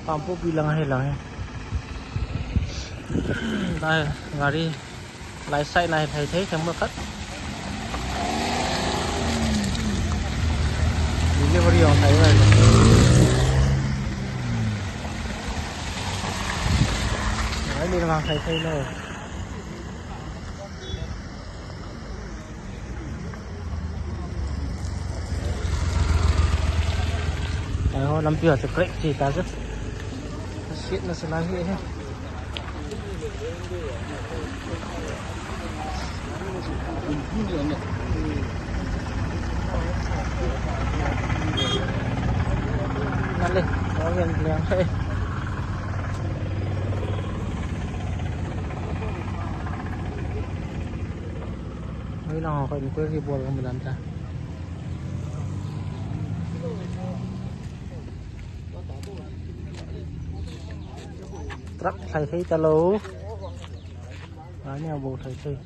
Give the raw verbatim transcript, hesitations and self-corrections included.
Pampu pi lang hi lang hi. Dai gari lai sai nai thei thei thei mo khat. Delivery ong thei nai. Nai ni lang thei thei lo. Ai ho, lampi ho chu crack chi ta chu. Siet na se lai hi he. Na le, o yen liang he. Hoi lang ho, ko inquiry bol ko madan ta. Truck thai thei ta lo. Ani a bo thai thei.